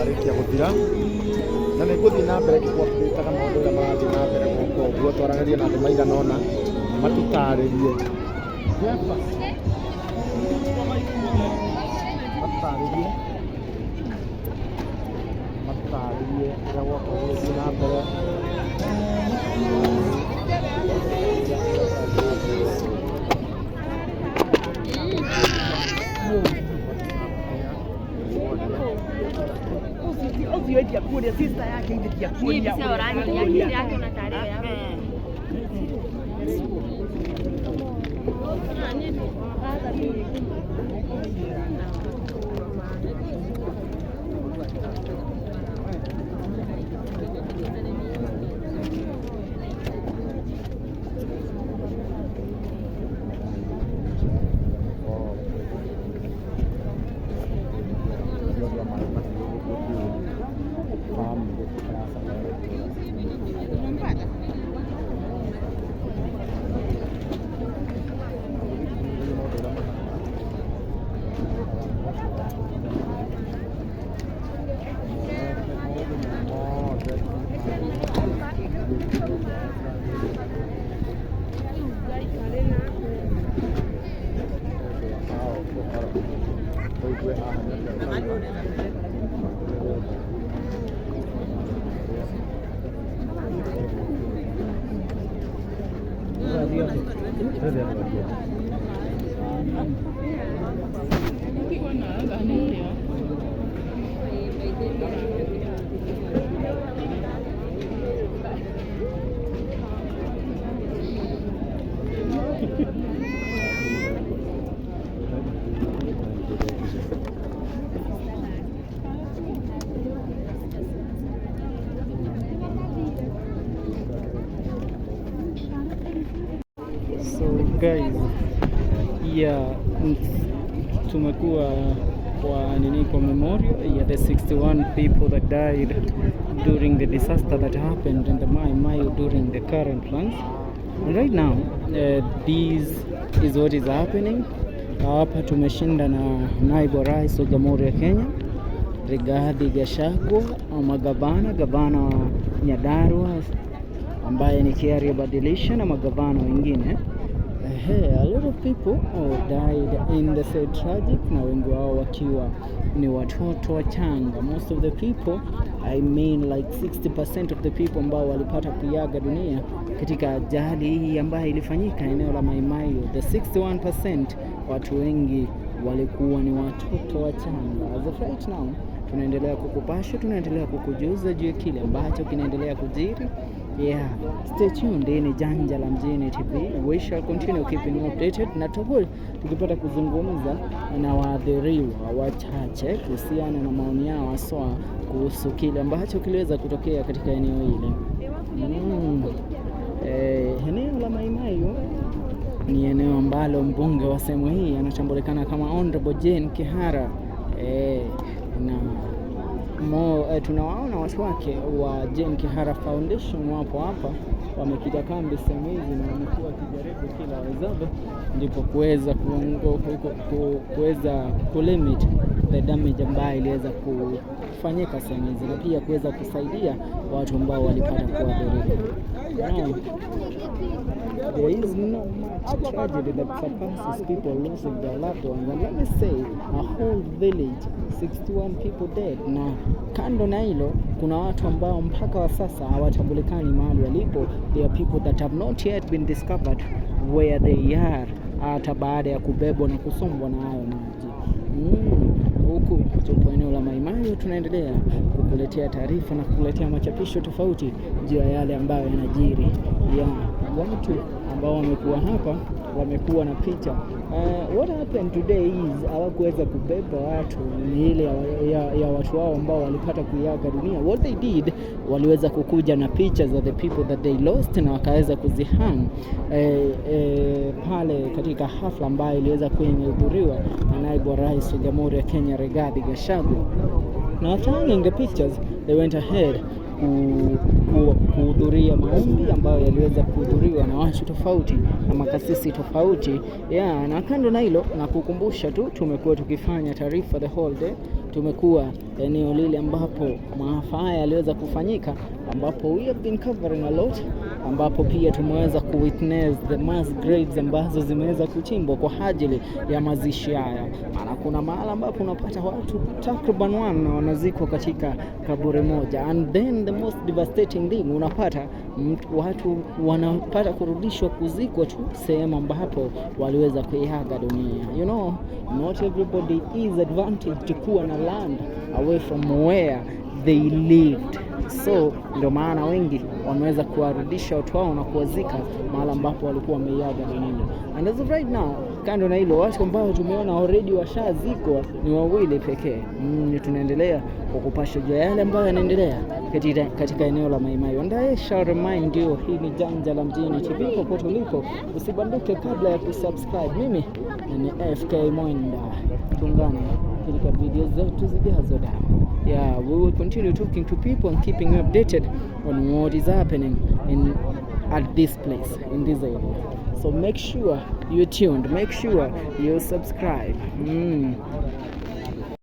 Yarĩkia gũthira na nĩ ngũthiĩ na mbere ngĩkũ-update-aga maũndũ ũrĩa marathiĩ na mbere gũkũ ũguo, twaranĩrie na andũ maigana ũna matũtarĩrie matũtarĩrie ũrĩa gwakorwo gũgĩthiĩ na mbere. Ũcio ndiakuonia sister yake ithe ndiakuonia. Ũigue haha nĩ atĩa. So guys, yeah, tumekuwa kwa nini, kwa memorial ya the 61 people that died during the disaster that happened in the Mai Mahiu during the current floods. And right now, this is what is happening. Hapa tumeshinda na naibu rais wa Jamhuri ya Kenya Rigathi Gachagua, magavana, gavana wa Nyandarua ambaye ni Kiaria Badilisha na magavana wengine. Ehe, a lot of people, oh, died in the said tragic, na wengi wao wakiwa ni watoto wachanga. Most of the people, I mean like 60% of the people ambao walipata kuiaga dunia katika ajali hii ambayo ilifanyika eneo la Mai Mahiu, the 61%, watu wengi walikuwa ni watoto wachanga. As of right now, tunaendelea kukupasha, tunaendelea kukujuza juu ya kile ambacho kinaendelea kujiri. Yeah, stay tuned. Hii ni Janja la Mjini TV. We shall continue keeping you updated na tutakuwa tukipata kuzungumza na waathiriwa wachache kuhusiana na maoni yao haswa kuhusu kile ambacho kiliweza kutokea katika eneo hili. Eneo la Mai Mahiu ni eneo ambalo mbunge wa sehemu hii anatambulikana kama Honorable Jane Kihara, na tunawaona watu wake wa Jane Kihara Foundation wapo hapa, wamekita kambi sehemu hizi na wamekuwa wakijaribu kila wawezavyo ndipo kuweza kuweza kulimit the damage ambayo iliweza kufanyika sehemu hizi na pia kuweza kusaidia watu ambao walipata kuathirika. Now, there is no much tragedy that surpasses people losing their loved ones. And let me say, a whole village, 61 people dead. Na kando na hilo, kuna watu ambao mpaka wa sasa hawatambulikani mahali walipo. There are people that have not yet been discovered where they are, hata baada ya kubebwa na kusombwa na hayo maji. Huku tupo eneo la Mai Mahiu, tunaendelea kukuletea taarifa na kukuletea machapisho tofauti juu ya yale ambayo yanajiri ya watu ambao wamekuwa hapa, wamekuwa na picha. What happened today is hawakuweza kubeba watu miili ya watu wao ambao walipata kuiaga dunia. What they did, waliweza kukuja na picha za the people that they lost na wakaweza kuzihang pale katika hafla ambayo iliweza kuwa imehudhuriwa na naibu wa rais wa Jamhuri ya Kenya Rigathi Gachagua. Na after hanging the pictures, they went ahead kuhudhuria maombi ambayo yaliweza kuhudhuriwa na watu tofauti na makasisi tofauti. Yeah, na kando na hilo, na kukumbusha tu, tumekuwa tukifanya taarifa the whole day. Tumekuwa eneo lile ambapo maafa haya yaliweza kufanyika, ambapo we have been covering a lot, ambapo pia tumeweza kuwitness the mass graves ambazo zimeweza kuchimbwa kwa ajili ya mazishi haya. Maana kuna mahala ambapo unapata watu takriban wanne wanazikwa katika kaburi moja, and then the most devastating thing, unapata watu wanapata kurudishwa kuzikwa tu sehemu ambapo waliweza kuiaga dunia. Not everybody is advantaged kuwa na land away from where they lived, so ndio maana wengi wameweza kuwarudisha watu wao na kuwazika mahala ambapo walikuwa wameiaga dunia. And as of right now, kando na hilo, watu ambao tumeona already washazikwa ni wawili pekee. Tunaendelea kwa kupasha juu ya yale ambayo yanaendelea katika eneo la Mai Mahiu. And I shall remind you, hii ni Janja la Mjini TV. Popote ulipo, usibanduke kabla ya kusubscribe. Mimi ni FK Mwenda, tuungane katika video zetu zijazo. Da. Yeah, we will continue talking to people and keeping you updated on what is happening in at this place, in this area. So make sure you're tuned, make sure you subscribe.